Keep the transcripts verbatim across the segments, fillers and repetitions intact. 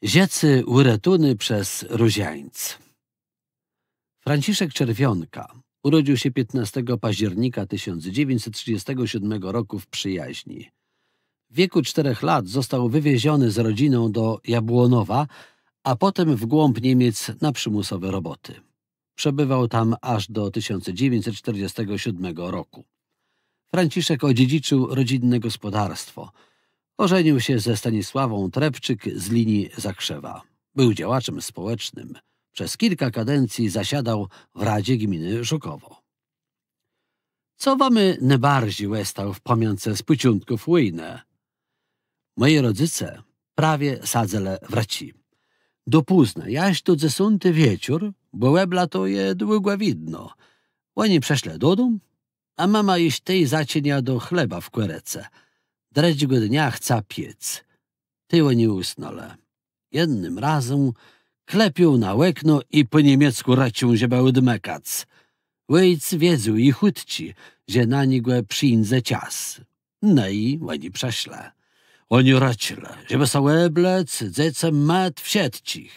Żëcé ùretóné przez różańc. Franciszek Czerwionka urodził się piętnastego października tysiąc dziewięćset trzydziestego siódmego roku w Przyjaźni. W wieku czterech lat został wywieziony z rodziną do Jabłonowa, a potem w głąb Niemiec na przymusowe roboty. Przebywał tam aż do tysiąc dziewięćset czterdziestego siódmego roku. Franciszek odziedziczył rodzinne gospodarstwo. Ożenił się ze Stanisławą Trepczyk z linii Zakrzewa. Był działaczem społecznym. Przez kilka kadencji zasiadał w Radzie Gminy Żukowo. Co wama nôbarżi òstało w pamiãcë z pòczątków wòjnë? Mòji rodzëce prawie sadzëlë w rëczi. Do pózna, jaż do dzesąti wieczór, bò òb lato je długò widno. Òni przëszlë dodóm, a mama jesz tej zaczãła do chleba w kòrëce. Drëdżégò dnia chca piec. Tej òni ùsnãlë. Jednym razã klepią na òkno i pò niemieckù rëczą, żebë òdmëkac. Òjc wiedzôł i chùtczi, że na niegò przińdze czas. No i òni przëszlë. Òni rëczelë, żebë sã òblec, dzecë mët, wszëtczich.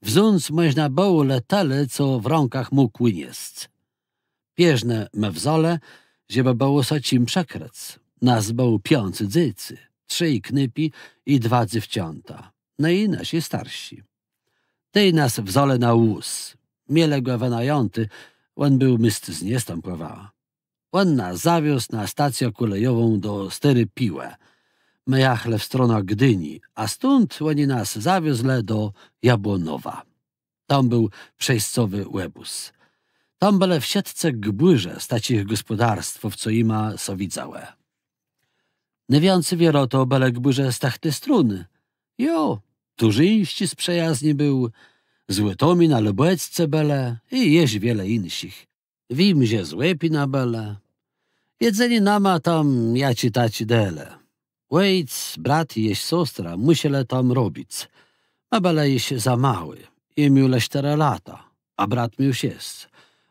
Wząc mòżna bëło le tëli, co w rãkach mógł ùniesc. Pierznë më wzãlë, żebë bëło sã czim przëkrëc. Nas bëło piãc dzecy, trzej knôpi i dwa dzéwczãta, no i naszi starszi. Tej nas wzãlë na wóz. Mielë gò wënajãti, òn béł mést z Niestãpòwa. Òn nas zawiózł na stacjã kòlejową do Stôri Piłë. Më jachelë w stronã Gdini, a stąd òni nas zawiozlë do Jabłonowa. Tam béł przejscowi òbóz. Tam bëlë wszëtcë gbùrze z taczich gòspòdarstwów, co jima sã widzałë. Nôwiãcy wierã to bëlë gbùrze z tëch ti stronë. Jo, Turzińsczi z Przëjazni béł, z Òtomina, Lëbòccë bëlë i jesz wiele jinszich. Wiém, że z Łepina bëlë. Jedzenié nama tam jaczé taczé delë. Òjc, brat i jesz sostra mùszelë tam robic. Më bëlë jesz za môłi. Jô miôł le sztërë lata, a brat miôł szesc.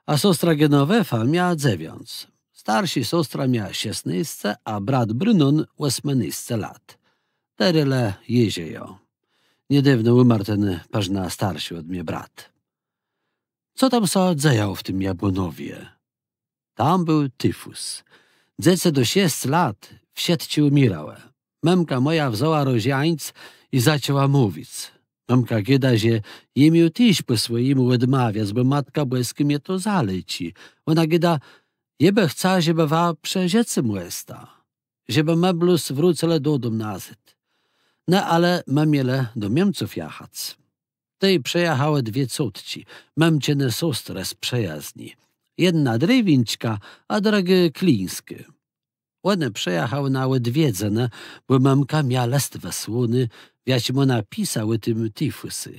A sostra Genowefa mia dzewiãc. Starszi sostra mia szesnôsce, a brat Brunon òsmënôsce lat. Terô le jô żëjã. Niedôwno ùmarł ten përznã starszi òd mie brat. Co tam sã dzejało w tim Jabłonowie? Tam béł tifus. Dzecë do szesc lat wszëtczé ùmiérałë. Mëmka mòja wzãła różańc i zaczãła mówic. Mëmka gôda, że jô miôł téż pò swòjémù òdmawiac, bò Matka Bòskô mie to zaléczi. Òna gôda: „Jô bë chca, żebë wa przë żëcym òsta, żebë më blós wrócëlë dodóm nazôd”. No ale më mielë do Miemców jachac. Tej przëjachałë dwie cotczi, mëmczëné sostrë z Przëjazni. Jedna Drewińczka, a drëgô Klińskô. Òne przëjachałë na òdwiedzënë, bò mëmka mia lëst wësłóny, w jaczim òna pisa ò tim tifusu.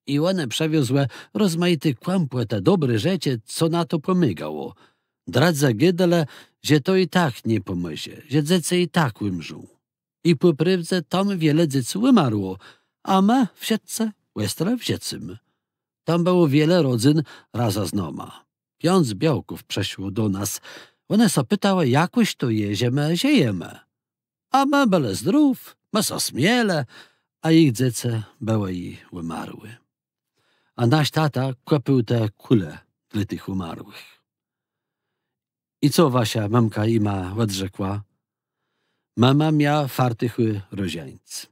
I òne przëwiozłë rozmajité kòmpòtë, dobré rzeczë, co na to pòmôgało. Drëdzë gôdelë, że to i tak nie pòmòże, że dzecë i tak ùmrzą. I pò prôwdze tam wiele dzecy ùmarło, a më wszëtcë òstelë w żëcym. Tam bëło wiele rodzyn razã z nama. Piãc białków przëszło do nas. Òne sã pitałë, jakòż to je, że më żëjemë. A më bëlë zdrów, më sã smielë, a jich dzecë bëłë i ùmarłé. A nasz tata kùpił te kùle dlô tëch ùmarłëch. I co wasza mëmka jima òdrzekła? Mëma mia w fartuchù różańc.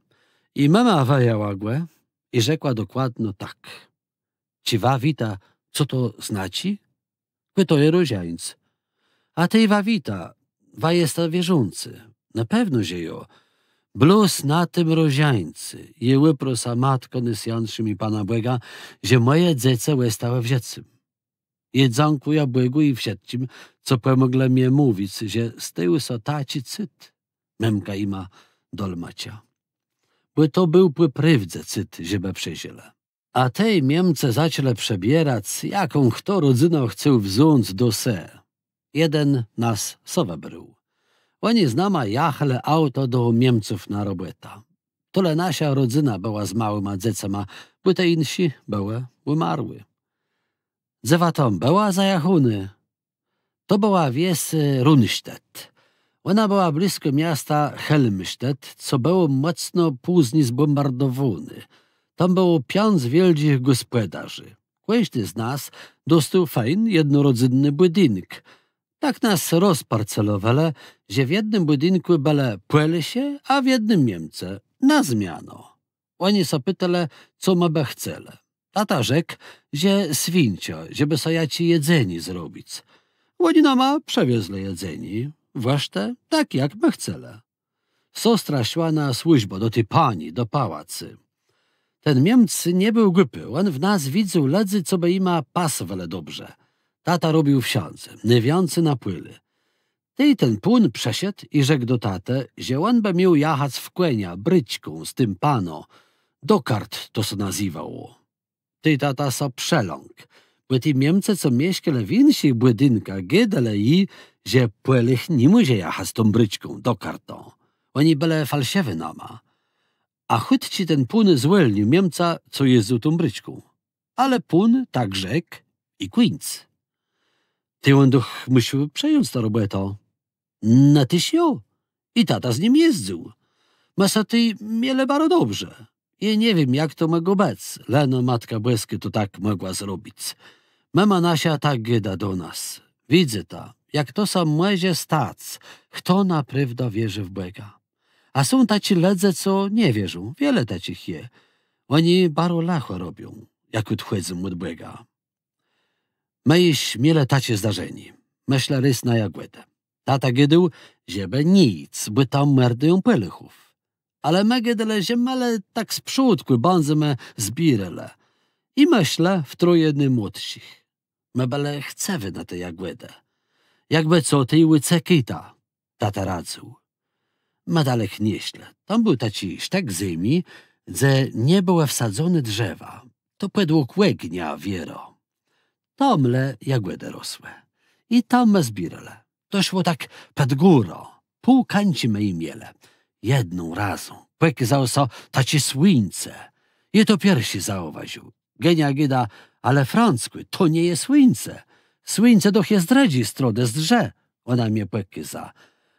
I mëma wëjãła gò i rzekła dokładno tak: „Czë wa wiéta, co to znaczi? Kò to je różańc. A tej wa wiéta, wa jesta wierzący?” „Na pewno, że jo. Blós na tim różańcu jô wëprosa Matkã Nôswiãtszą i Pana Bòga, że mòje dzecë òstałë w żëcym. Jô dzãkùjã Bògù i wszëtczim, co pòmòglë mie mówic, że stôł sã taczi cud”, mëmka jima dolmacza. Bò to béł pò prôwdze cud, że më przeżëlë. A tej Miemcë zaczãlë przebierac, jaką chto rodzënã chcôł wząc do se. Jeden nas so wëbrôł. Òni z nama jachelë aùtã do Miemców na robòtã. To le nasza rodzëna bëła z môłima dzecama, bò te jinszé bëłë ùmarłé. Dze wa tam bëła zajachóny? To bëła wies, e, Rundstedt. Òna bëła blëskò miasta Helmstedt, co bëło mòcno pózni zbòmbardowóné. Tam bëło piãc wiôldżich gòspòdôrzi. Kòżdi z nas dostôł fejn, jednorodzynny bùdink. Tak nas rozparcelowelë, że w jednym bùdinkù bëlë Pòlôszë, a w jednym Miemcë, na zmianã. Òni sã pitelë, co më bë chcelë. Tata rzekł, że swińczô, żebë so jaczé jedzenié zrobic. Òni nama przëwiezlë jedzenié, wëszte, tak jak më chcelë. Sostra szła na służbã do ti pani, do pałacu. Ten Miemc nie béł głupi, òn w nas widzôł lëdzy, co bë jima pasowelë dobrze. Tata robił wszãdze, nôwiãcy na pòlu. Tej ten pón przëszedł i rzekł do tatë, że òn bë miôł jachac w kònia bryczką z tim panã. Dokart to sã nazywało. Tej tata sã przelãkł, bò ti Miemcë, co mieszkelë w jinszich bùdinkach, gôdelë ji, że Pòlôch ni mòże jachac tą bryczką, dokartã. Òni bëlë falszëwi nama. A chùtczi ten pón zwòlnił Miemca, co jezdzył tą bryczką. Ale pón tak rzekł i kùńc. Tej òn doch mùszôł przëjąc tã robòtã. No téż jo. I tata z nim jezdzył. Më sã tej mielë baro dobrze. Jô nie wiém, jak to mògło bëc, leno Matka Bòskô to tak mògła zrobic. Mëma naszô tak gôda do nas: Widzyta, jak to sã mòże stac, chto naprôwdã wierzi w Bòga. A są taczi lëdze, co nie wierzą, wiele taczich je. Òni baro lëchò robią, jak òdchòdzą òd Bòga. Më jesz mielë taczé zdarzenié. Më szlë rôz na jagòdë. Tata gôdôł, żebë nie jic, bò tam mòrdëją Pòlôchów. Ale më gôdelë, że më le tak z przódkù bãdzemë zbiérelë. I më szlë w troje nômłodszich. Më bëlë chcëwi na te jagòdë. Jakbë co, tej ùcekôjta, tata radzył. Më dalek nie szlë. Tam béł taczi sztëk zemi, dze nie bëłë wsadzoné drzewa. To pòdług ògnia wierã. Tam le jagòdë rosłë. I tam më zbiérelë. To szło tak pòd górã. Pół kãczi më ji mielë. Jedną razą pòkôzało sã taczé słuńce. Jô to pierszi zaùwôżił. Genia gôda: Ale Francku, to nie je słuńce. Słuńce doch je z drëdżi stronë, zdrzë. Òna mie pòkôza.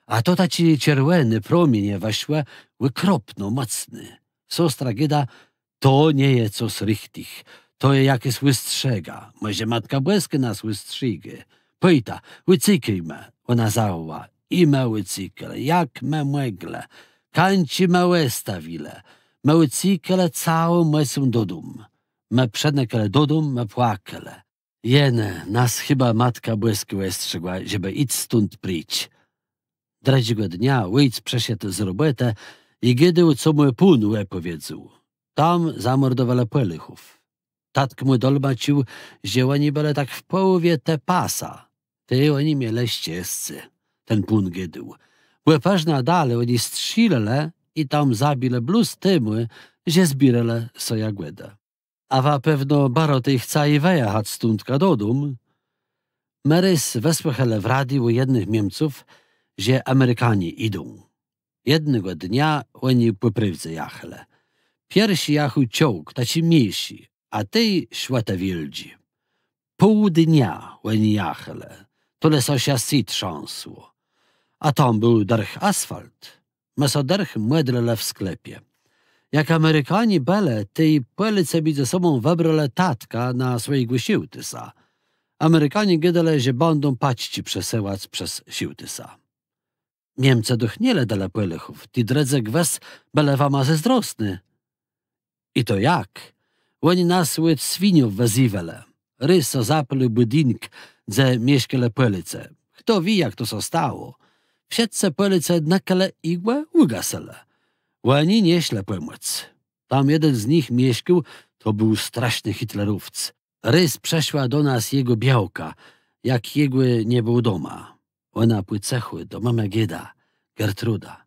A to taczé czerwòné promienie wëszłë, òkropno mòcné. Sostra gôda: To nie je cos richtich. To je jakôs òstrzega. Mòże Matka Bòskô nas òstrzégô. Pòjta, ùcékôjmë. Òna zawòła. I më ùcékelë, jak më mòglë. Kãczi më òstawilë. Më ùcékelë całą mòcą dodóm. Më przënekelë dodóm, më płakelë. Jen nas chëba Matka Bòskô òstrzégła, żebë jic stąd précz. Drëdżégò dnia òjc przëszedł z robòtë i gôdôł, co mù pón òpòwiedzôł. Tam zamòrdowelë Pòlôchów. Tatk mù dolmacził, że òni bëlë tak w pòłowie te pasa. Tej òni mielë szczescé, ten pón gôdôł. Bò përznã dali òni strzélelë i tam zabilë blós temù, że zbiérelë so jagòdë. A wa pewno baro tej chca wëjachac stądka dodóm. Më rôz wësłëchelë w radiu jednëch Miemców, że Amerikanie jidą. Jednégò dnia òni pò prôwdze jachelë. Pierszi jachôł czołg, taczi mniészi, a tej szłë te wiôldżé. Pół dnia òni jachelë, to le sã szasy trzãsło. A tam béł dërch asfalt. Më sã dërch mòdlëlë w sklepie. Jak Amerikanie bëlë, tej Pòlôcë midzë sobą wëbrelë tatka na swòjégò szôłtësa. Amerikanie gôdelë, że bãdą paczczi przesyłac przez szôłtësa. Miemcë doch nie lëdelë Pòlôchów, ti drëdzë gwës bëlë wama zôzdrosny. I to jak? Òni nas òd swiniów wëzywelë. Rôz sã zapôlił bùdink, dze mieszkelë Pòlôcë. Chto wié, jak to sã stało. Wszëtcë Pòlôcë nëkelë i gò ùgaselë. Òni nie szlë pòmòc. Tam jeden z nich mieszkôł, to béł straszny hitlerowc. Rôz przëszła do nas jegò białka, jak jegò nie bëło doma. Òna pò cëchù do mëmë gôda: Gertruda,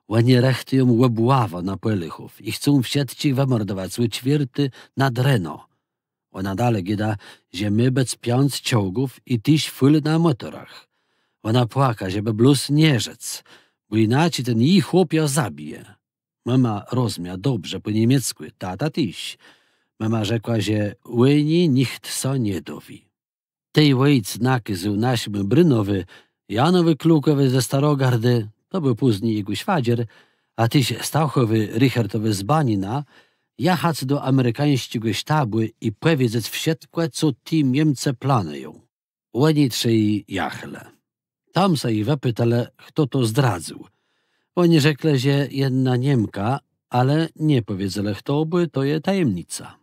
òni rëchtëją òbławã na Pòlôchów i chcą wszëtczich wëmòrdowac ò czwiôrti nad reno. Òna dali gôda, że mô bëc piãc czołgów i téż fùl na mòtorach. Òna płaka, żebë blós nie rzec, bò jinaczi ten ji chłop jã zabije. Mëma rozmia dobrze pò niemieckù, tata téż. Mëma rzekła, że ò ni nicht sã nie dowié. Tej òjc nakôzôł naszémù Brunowù, Janowù Klukòwù ze Starogardë, to béł pózni jegò szwadżer, a téż Stachòwù Richartowù z Banina, jachac do amerikańsczégò sztabù i pòwiedzec wszëtkò, co ti Miemcë planëją. Òni trzej jachelë. Tam sã jich wëpitelë, chto to zdradzył. Òni rzeklë, że jedna Niemka, ale nie pòwiedzelë chto, bò to je tajemnica.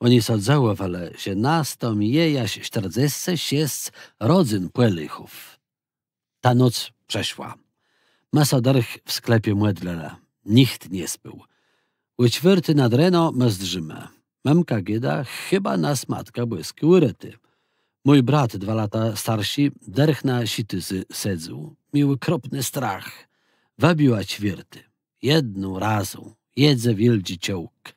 Òni sã dzëwòwelë, że nas tam je jaż sztërdzescë szesc rodzyn Pòlôchów. Ta noc przeszła. Më sã dërch w sklepie mòdlëlë. Nicht nie spôł. Ò czwiôrti nad reno më zdrzimë. Mëmka gôda, chëba nas Matka Bòskô ùretô. Mój brat, dwa lata starszi, dërch na szitëzë sedzôł. Miôł òkropny strach. Wëbiła czwiôrtô. Jedną razą jedze wiôldżi czôłg.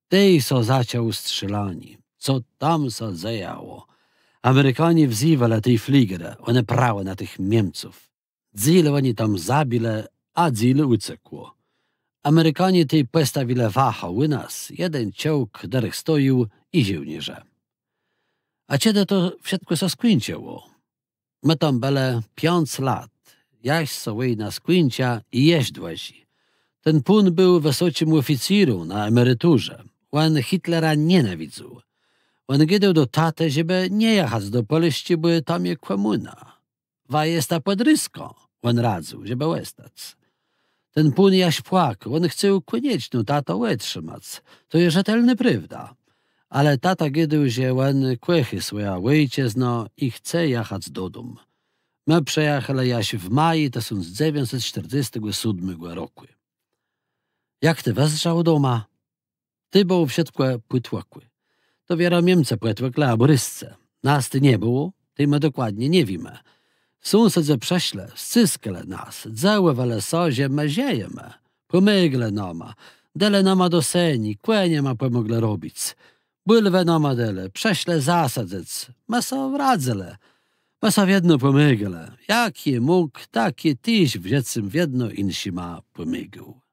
Tej sã zaczãło strzélanié. Co tam sã dzejało? Amerikanie wzéwelë tej fligerë, òne prałë na tëch Miemców. Dzél òni tam zabilë, a dzél ùcekło. Amerikanie tej pòstawilë wachã ù nas, jeden czôłg dërch stojôł i żôłnérze. A czedë to wszëtkò sã skùńczëło? Më tam bëlë piãc lat, jaż sã wòjna skùńcza i jesz dłëżi. Ten pón béł wësoczim òficérã na emeriturze. Òn Hitlera nienawidzôł. Òn gôdôł do tatë, żebë nie jachac do Pòlsczi, bò tam je kòmùna. Wa jesta pòd Rëskã, òn radzył, żebë òstac. Ten pón jaż płakôł, òn chcôł kònieczno tatã òtrzëmac. To je rzetelnô prôwda. Ale tata gôdôł, że òn kòchô swòjã òjczëznã i chce jachac dodóm. Më przëjachelë jaż w maju tësąc dzewiãcset sztërdzestégò sódmégò rokù. Jak të wëzdrzôł doma? Tej bëło wszëtkò pòtłëkłé. To wierã Miemcë pòtłëklë abò Rëscë. Nas tu nie bëło, tej më dokładnie nie wiémë. Sąsedzë przëszlë, scëskelë nas, dzëwòwelë sã, że më żëjemë. Pòmôgelë nama, delë nama do seni, kònie nama pòmòglë robic. Bùlwë nama delë, przëszlë zasadzëc. Më sã radzëlë. Më sã wiedno pòmôgelë. Jak jô mógł, tak jô téż w żëcym wiedno jinszima pòmôgôł.